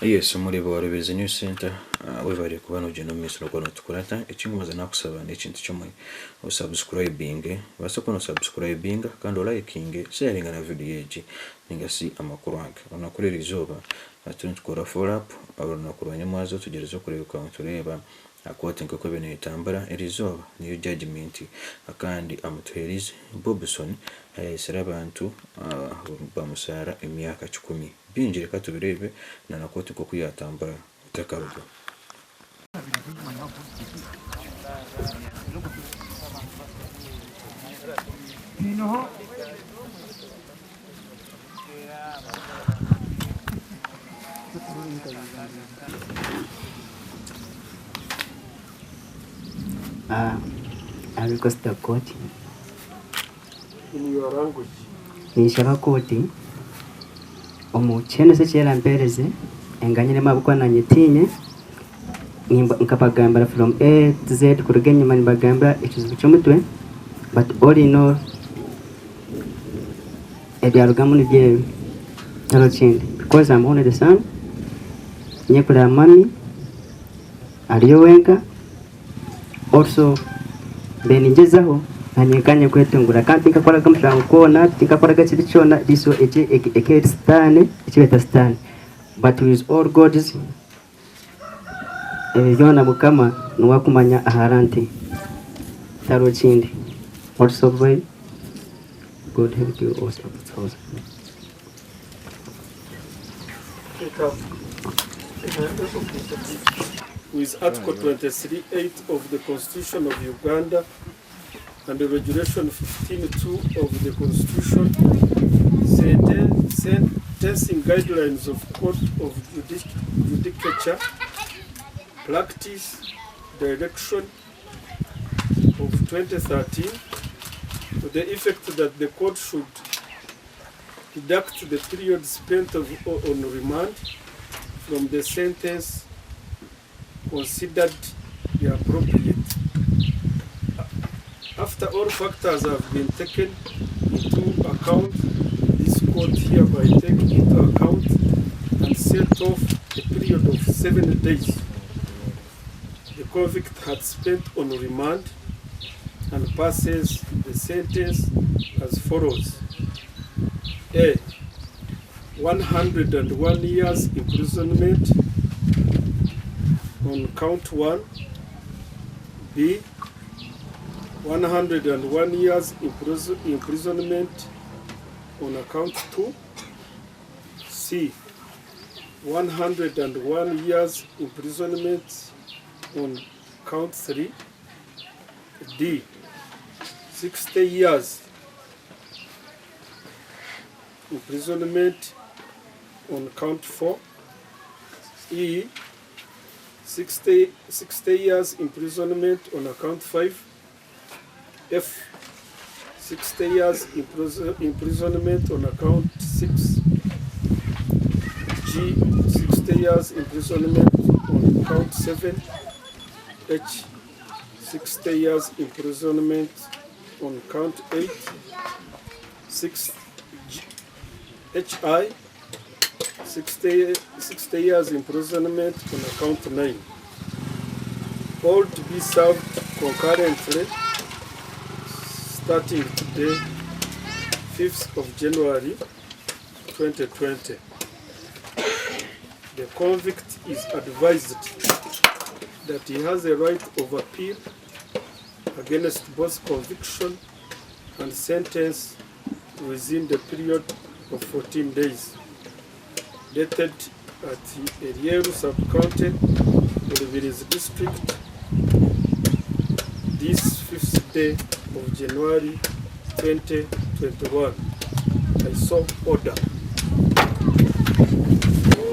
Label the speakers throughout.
Speaker 1: Yes omureebe wa Rubirizi News Center webare kuba nogyenda omu maisho nokuba notukurata ekinkubanza nakusaba nekintu kimwe osubscribinge obaase kuba nosubscribinga kandi olayikinge osheyaringe na vidiyo egi ninga shi amakuru aga. Orunaku rw'erizooba turiyo nitukora follow up orunaku rwa nyomwazo tugyerize kureebeka ngu nitureeba kooti nk'oku ebaire netambura erizooba niyo judgement kandi Amutuherize Bobson ayayetsire abantu bamusaara emyaka kikumi. Bingi reka tubireebe na na kooti nk'oku yaatambura otakaruga.
Speaker 2: I request the court. Ninshaba kooti omu kyemezo eki erampeereze enganyiremu ahabw'okuba naanye tiinye, nkabagambira from A to Z kuruga enyima nimbagambira ekizibu ky'omutwe but all in all ebyarugamu nibyo ebi tihariho kindi because am only the son, nyekurira mummy ariyo wenka. Also mbaire ningyezaho nanye nkanye kwetungura kandi tinkakoraga omushango gwona, tinkakoraga kibi kyona this eki eki sitaane eki beeta sitaane but with all God's ebi byona mukama niwe akumanya ahari nti tihariho kindi also God help you also.
Speaker 3: With Article 23 8 of the Constitution of Uganda and Regulation 15 2 of the Constitution, Sentencing Guidelines of Court of Judicature Practice Direction of 2013 to the effect that the court should deduct the period spent of, on remand from the sentence considered the appropriate. After all factors have been taken into account, this court hereby take into account and set off a period of 7 days the convict had spent on remand and passes the sentence as follows. A. 101 years imprisonment on count 1. B. 101 years imprisonment on account 2. C. 101 years imprisonment on count 3. D. 60 years imprisonment on count 4. E. 60 years imprisonment on account 5. F. 60 years imprisonment on account 6. G. 60 years imprisonment on count 7. H. 60 years imprisonment on count 8. 6. G, HI. 60 years imprisonment on account 9. All to be served concurrently starting today, 5th of January 2020. The convict is advised that he has a right of appeal against both conviction and sentence within the period of 14 days. Dated at Erieru sub-county, Rubirizi district, this 5th day of January 2021. I so order.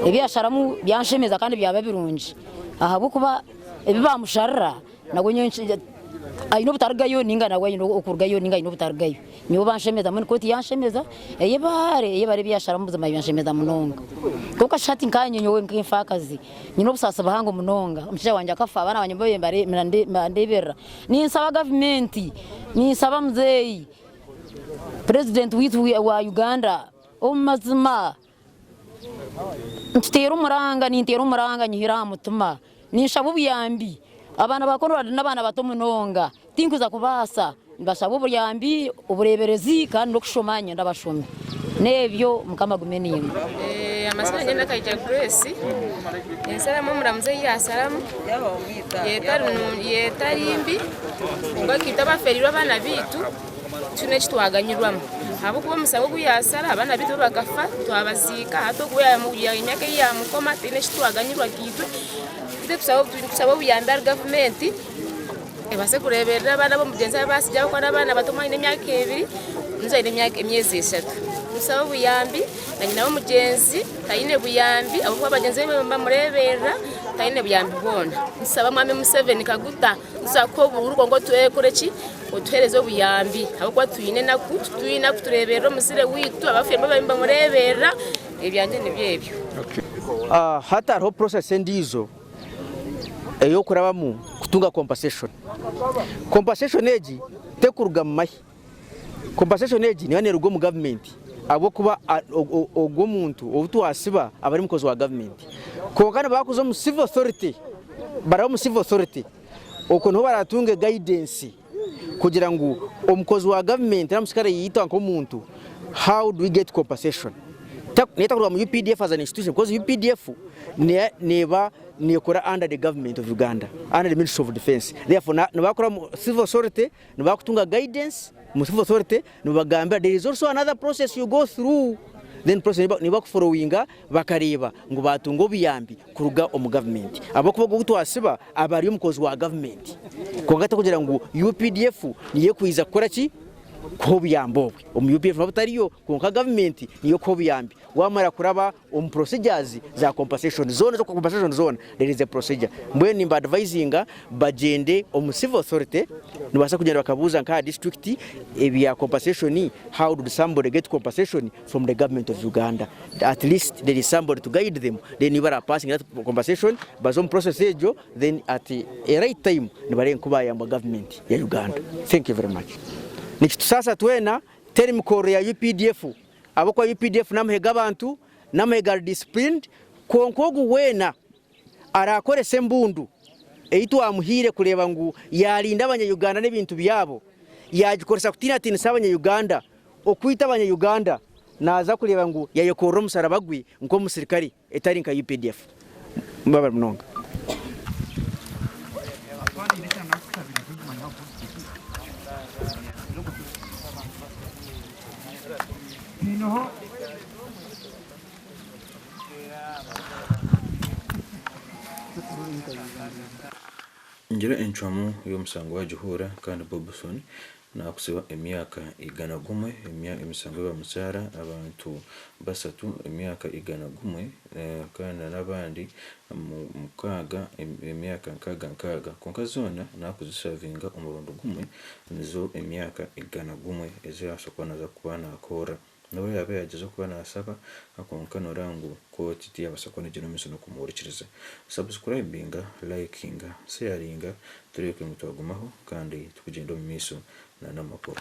Speaker 4: Ebi yasharamu byanshemeza kandi byaba birungi ahabw'okuba ebi bamusharira nabwo nyowe aine obutarugayo ninga nabwo aine okurugayo ninga aine obutarugayo. Nyowe banshemeza mbwenu kooti yanshemeza eyebare eyebare ebi yasharamu buzima byanshemeza munonga. Kwonka shi hati nkanye nyowe nk'enfaakazi nyine obusaasi buhango munonga omushaija wangye akafa abaana bangye mbabire nibandeeberera. Ninsaba gavumenti, ninsaba muzeeyi purezidenti waitu wa Uganda omu mazima. Nituteera omuranga, ninteera omuranga nyihire aha mutima. Ninshaba obuyambi. Abaana ba Conrad n'abaana bato munonga. Tinkuza kubaasa. Nibashaba obuyambi, obureeberezi kandi n'okushoma niinyenda bashome. N'ebyo Mukama agume naimwe.
Speaker 5: Amazina gangye Nakaija Grace, ensaramu omuramuzi ei yaasaramu etari mbi kwonka itwe abaferirwe abaana baitu tihine eki twaganyirwamu ahabw'okuba omusango ogu yaasara abaana baitu bo bakafa twabaziika hati ogu emyaka ei yaamukoma tihine eki twaganyirwa nkaitwe, itwe nitushaba obuyambi ahari gavumenti Ebaase kureeberera abaana b'omugyenzi abu baatsigira ahabw'okuba n'abaana bato omwe aine emyaka ebiri ondiijo aine emyezi eshatu. Nitushaba obuyambi na nyina w'omugyenzi taine buyambi ahabw'okuba bagyenzi be nibamureeberera taine buyambi bwona. Nitushaba Mwami Museveni Kaguta nitushaba kukuha obuhuru kwonka otuhe ki otuheereze obuyambi ahabw'okuba twine enaku titwine arikutureeberera omuzaire waitu abafiire bariyo nibamureeberera ebyangye nibyo ebyo.
Speaker 6: Hati hariho process endiijo ey'okurabamu kutunga compensation. Compensation egi tekuruga mu mahe, compensation egi neeba neeruga omu gavumenti ahabw'okuba ogwo omuntu ou twasiba aba ari mukozi wa gavumenti. Kwonka nibakuza omu civil authority, baraba omu civil authority okwo niho baratunge guidance kugira ngu omukozi wa gavumenti nari omusirikare yaitwa nk'omuntu how do we get compensation? Neyo etakuruga mu UPDF as an institution because UPDF neeba nekora under the government of Uganda, under the ministry of defence therefore nibakora mu civil authority nibakutunga guidance omu civil authority nibabagambira there is also another process you go through then process nibakuforowinga bakareeba ngu baatunga obuyambi kuruga omu gavumenti ahabw'okuba ogwo ou twasiba aba ari omukozi wa gavumenti. Kwonka tikugira ngu UPDF niyo ekwija kukora ki? Kuha obuyambi obwe. Omu UPDF nibuba butariyo kwonka gavumenti niyo ekuha obuyambi waamara kuraba omu procedures za compensation zoona ezo compensation zoona there is a procedure. Mbwenu nimba advisinga bagyende omu civil authority nibabaasa kugyenda bakabuuza nk'aha district ebya compensation how did somebody get compensation from the government of Uganda at least there is somebody to guide them then nibo bara passinga that compensation baze omu process egyo then at a right time nibareeba nku bayamba government ya Uganda. Thank you very much. Nikitusaasa twena teri mikorro ya UPDF ahabw'okuba UPDF n'amahe g'abantu, n'amahe gari disciplined kwonka ogu weena araakoresa embundu ei twamuhaire kureeba ngu yaarinda abanya-Uganda n'ebintu byabo yaagikoresa kutiinatiinisa abanya-Uganda Okwita abanya Uganda naaza kureeba ngu yayekorera omusaraba gwe nk'omusirikare etari nka updf. Mwebare munonga.
Speaker 1: Ngira encwamu y'omusango wagihuura kandi Bobson Naakutsiba emyaka 101, emisango ei bamuzaara abantu basatu emyaka 101, kandi na n'abandi mukaaga emyaka nkaaga nkaaga. Kwonka zoona naakuzisavinga omurundi gumwe, nizo emyaka 101 ezi araabaasa kuba naaza kuba naakorera. N'obu yaabaire yaagyeza kuba naashaba, kwonka nooreeba ngu kooti tiyaabaasa kuba neegyenda omu maisho n'okumuhurikiriza. Sabusikurayibinga, layikinga, sheyaringa, tureebeke ngu twagumaho kandi turikugyenda omu maisho n'amakuru.